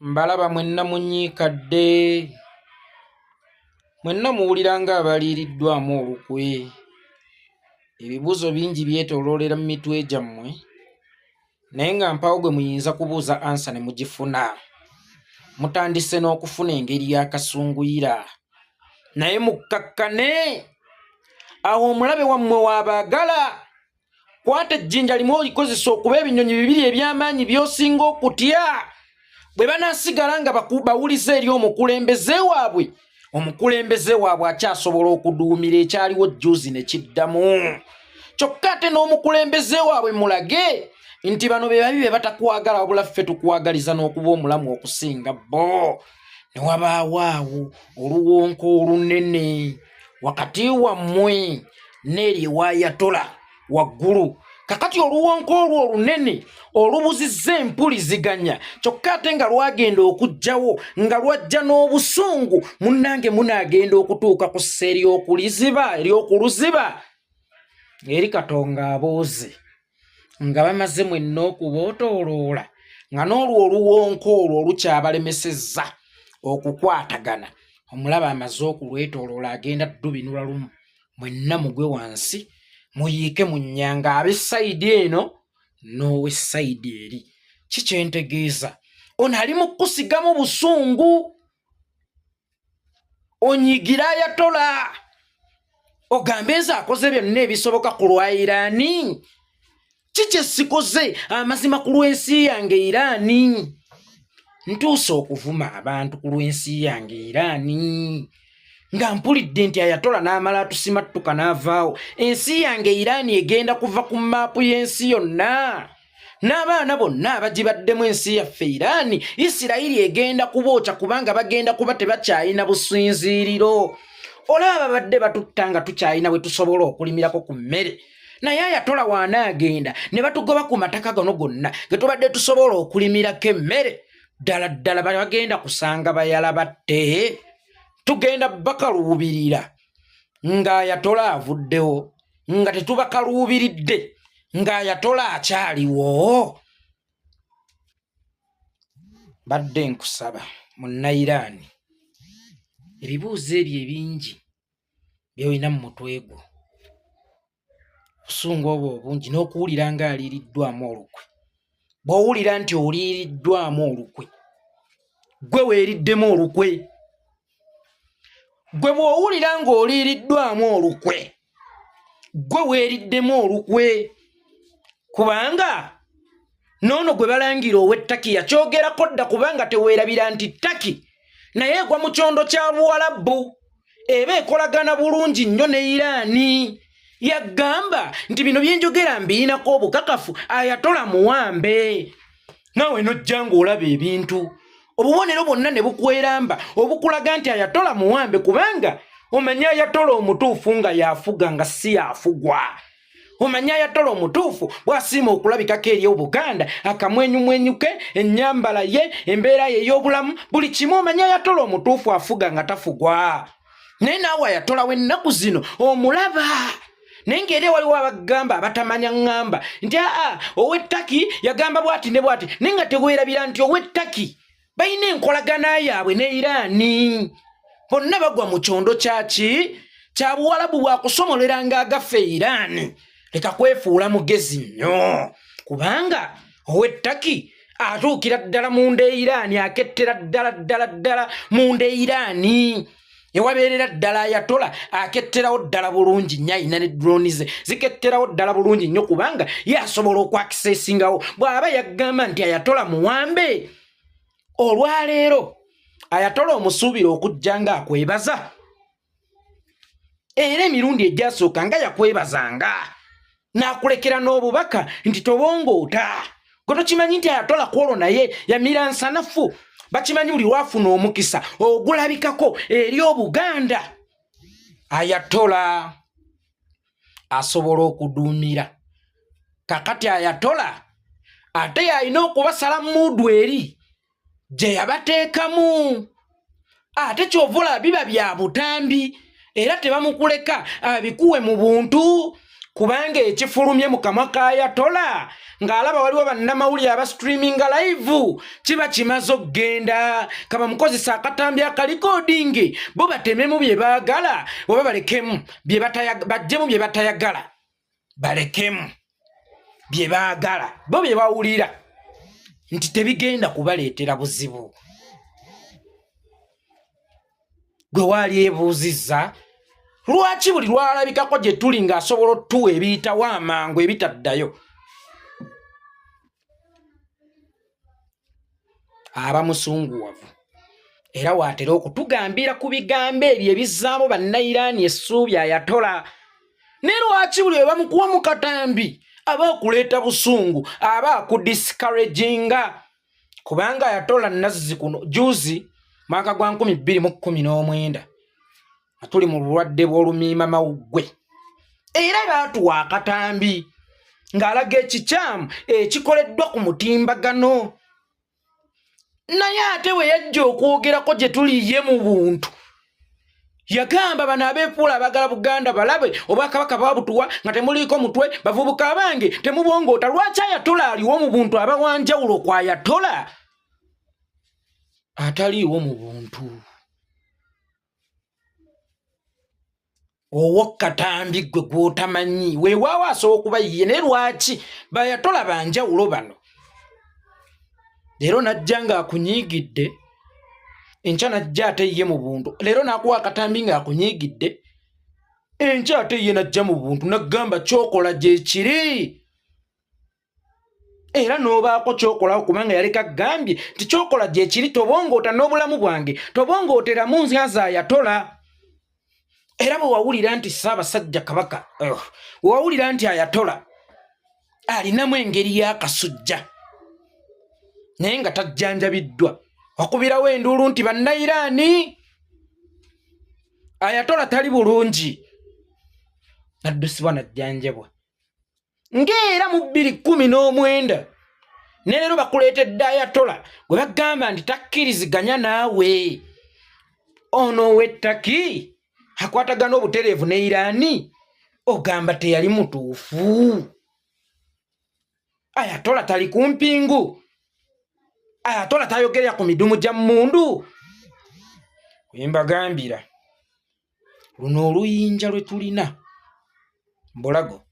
Mbalaba mwenna munyiikadde, mwenna muwulira ng'abaliiriddwamu olukwe. Ebibuuzo bingi byetooloolera mu mitwe gyammwe, naye nga mpaawo gwe muyinza kubuuza ansa ne mugifuna. Mutandise n'okufuna engeri y'akasunguyira, naye mukkakkane. Awo omulabe wammwe w'abaagala. Kwata ejjinja limu olikozesa okuba ebinyonyi bibiri eby'amaanyi by'osinga okutya. Bwe banaasigala nga bawulize eri omukulembeze waabwe, omukulembeze waabwe akyasobola okuduumira ekyaliwo jjuuzi ne kiddamu. Kyokka ate n'omukulembeze waabwe mulage nti bano be babi be batakwagala, wabula ffe tukwagaliza n'okuba omulamu okusinga bo. Ne wabaawo awo oluwonko olunene wakati wammwe n'eri ewa Ayatollah waggulu. Kakati oluwonko olwo olunene olubuzizza empuliziganya, kyokka ate nga lwagenda okujjawo nga lwajja n'obusungu, munnange munaagenda okutuuka ku ssa ery'okuliziba ery'okuluziba eri Katonga abuuze nga bamaze mwenna okubootoloola, nga n'olwo oluwonko olwo olukyabalemesezza okukwatagana, omulaba amaze okulwetooloola agenda ddubinula lumu, mwenna mugwe wansi muyiike mu nnyanga, ab'essayidi eno n'ow'essayidi eri. Ki kye ntegeeza? Ono ali mu kukusigamu busungu, onyigira Ayatollah, ogambe nze akoze byonna ebisoboka ku lwa Iraani, ki kye sikoze amazima ku lw'ensi yange Iraani, ntuuse okuvuma abantu ku lw'ensi yange Iraani, nga mpulidde nti Ayatollah n'amala atusimattuka n'avaawo, ensi yange Iraani egenda kuva ku maapu y'ensi yonna, n'abaana bonna abagibaddemu ensi yaffe Iraani, Isirayiri egenda kubookya kubanga bagenda kuba tebakyalina businziiriro. Olaba babadde batutta nga tukyalina bwe tusobola okulimirako ku mmere, naye Ayatollah w'anaagenda ne batugoba ku mataka gano gonna ge tubadde tusobola okulimirako emmere, ddala ddala bagenda kusanga bayala batte, tugenda bakaluubirira ng'Ayatollah avuddewo, nga tetubakaluubiridde ng'Ayatollah akyaliwo. Mbadde nkusaba Munnayiraani, ebibuuzo ebyo ebingi by'olina mu mutwe gwo, obusungu obwo obungi n'okuwulira ng'aliiriddwamu olukwe, bw'owulira nti oliiriddwamu olukwe, gwe weeriddemu olukwe, gwe bw'owulira ng'oliiriddwamu olukwe, gwe weeriddemu olukwe, kubanga n'ono gwe balangira ow'e Turkey yakyogerako dda, kubanga teweerabira nti Turkey naye egwa mu kyondo kya Buwalabbu, eba ekolagana bulungi nnyo ne Iraani. Yagamba nti bino byenjogera mbiyinako obukakafu, Ayatollah muwambe. Naawe nojja ng'olaba ebintu, obubonero bwonna ne bukweramba obukulaga nti Ayatollah muwambe, kubanga omanyi Ayatollah omutuufu nga yafuga nga si yafugwa. Omanyi Ayatollah omutuufu bw'asiima okulabikako eri Obuganda, akamwenyumwenyu ke, ennyambala ye, embeera ye ey'obulamu, buli kimu. Omanyi Ayatollah omutuufu afuga nga tafugwa. Naye naawe Ayatollah w'ennaku zino omulaba, naye ng'era waliwo abagamba abatamanya ŋŋamba nti aa ow'e Turkey yagamba bw'ati ne bw'ati, naye nga teweerabira nti ow'e Turkey balina enkolagana yaabwe ne Iraani, bonna bagwa mu kyondo kyaki kya Buwalabu bwakusomoleranga agaffe Iraani. Leka kwefuula mugezi nnyo, kubanga ow'e Turkey atuukira ddala munda e Iraani, akettera ddala ddala ddala munda e Iraani ewabeerera ddala Ayatollah, aketterawo ddala bulungi nnyo, alina ne drone ze ziketterawo ddala bulungi nnyo, kubanga ye asobola okwakiseesingawo. Bw'aba yagamba nti Ayatollah muwambe, olwaleero Ayatollah omusuubira okujja ng'akwebaza, era emirundi egyasooka nga yakwebazanga n'akulekera n'obubaka nti tobongoota. Gwe tokimanyi nti Ayatollah kwolwo naye yamira nsanafu. Bakimanyi buli lwafuna omukisa ogulabikako eri Obuganda, Ayatollah asobola okuduumira. Kakati Ayatollah ate yalina okubasala muudu eri gye yabateekamu, ate kyovula biba bya butambi, era tebamukuleka abikuwe mu buntu. Kubanga ekifulumye mu kamwa ka Ayatola ng'alaba waliwo bannamawulire aba streaminga live, kiba kimaze okugenda. Kabamukozesa akatambi akalikodingi, bo batememu bye baagala oba balekemu bajjemu bye batayagala, balekemu bye baagala, bo bye bawulira nti tebigenda kubaleetera buzibu. Gwe waali ebuuzizza lwaki buli lwalabikako gye tuli ng'asobola otuwa ebiyitawo amangu ebitaddayo? Aba musunguwavu era waatera okutugambira ku bigambo ebyo ebizzaamu Bannayiraani essuubi. Ayatola naye lwaki buli we bamukuwa mu katambi aba akuleeta busungu, aba akudiscouraginga? Kubanga Ayatola nazzi kuno juzi mwaka gwa 2019 nga tuli mu bulwadde bw'olumiima mawuggwe, era baatuwa akatambi ng'alaga ekikyamu ekikoleddwa ku mutimbagano. Naye ate bwe yajja okwogerako gye tuli ye mu buntu, yagamba bano abeefuula abagala Buganda balabe obwakabaka babutuwa nga temuliiko mutwe. Bavubuka abange, temubongoota. Lwaki Ayatola aliwo mu buntu aba wanjawulo ku Ayatola ataliiwo mu buntu? Owo katambi gwe gwotamanyi, weewaawo asobola okuba ye, naye lwaki Bayatola banjawulo bano? Leero najja ng'akunyiigidde, enkya najja ate ye mu buntu. Leero n'akuwa akatambi ng'akunyiigidde, enkya ate ye najja mu buntu n'agamba kyokola gyekiri, era n'obaako kyokolawo, kubanga yaleka gambye nti kyokola gyekiri, tobongoota n'obulamu bwange, tobongooteramu nzyaza Ayatola. Era bwe wawulira nti Ssaabasajja Kabaka, wewawulira nti Ayatola alinamu engeri y'akasujja naye nga tajjanjabiddwa, wakubirawo enduulu nti Bannayiraani, Ayatola tali bulungi, naddusibwa najjanjabwa. Ng'era mu 2019 ne leero bakuleetedde Ayatola gwe bagamba nti takkiriziganya naawe. Ono ow'ettaki akwatagana obutereevu ne Iraani, ogamba teyali mutuufu? Ayatola tali ku mpingu, Ayatola tayogerera ku midumu gya mmundu. Wembagambira luno oluyinja lwe tulina mbulago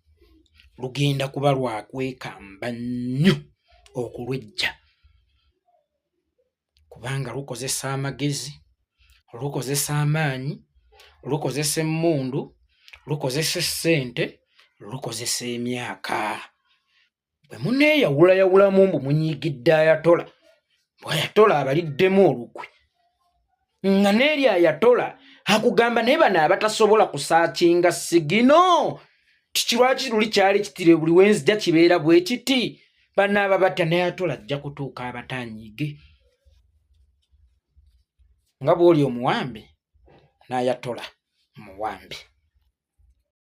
lugenda kuba lwakwekamba nnyo okulwejja, kubanga lukozesa amagezi, lukozesa amaanyi, lukozesa emmundu, lukozesa essente, lukozesa emyaka. Bwe muneeyawulayawulamu mbu munyiigidde Ayatola, bwe Ayatola abaliddemu olukwe, nga n'eri Ayatola akugamba naye bano abatasobola kusaakinga sigino kiki, lwaki luli kyali kitire buli wenzija kibeera bwe kiti, banaaba batya? Naye Ayatola ajja kutuuka abatanyiige nga bw'oli omuwambe, n'Ayatola muwambe.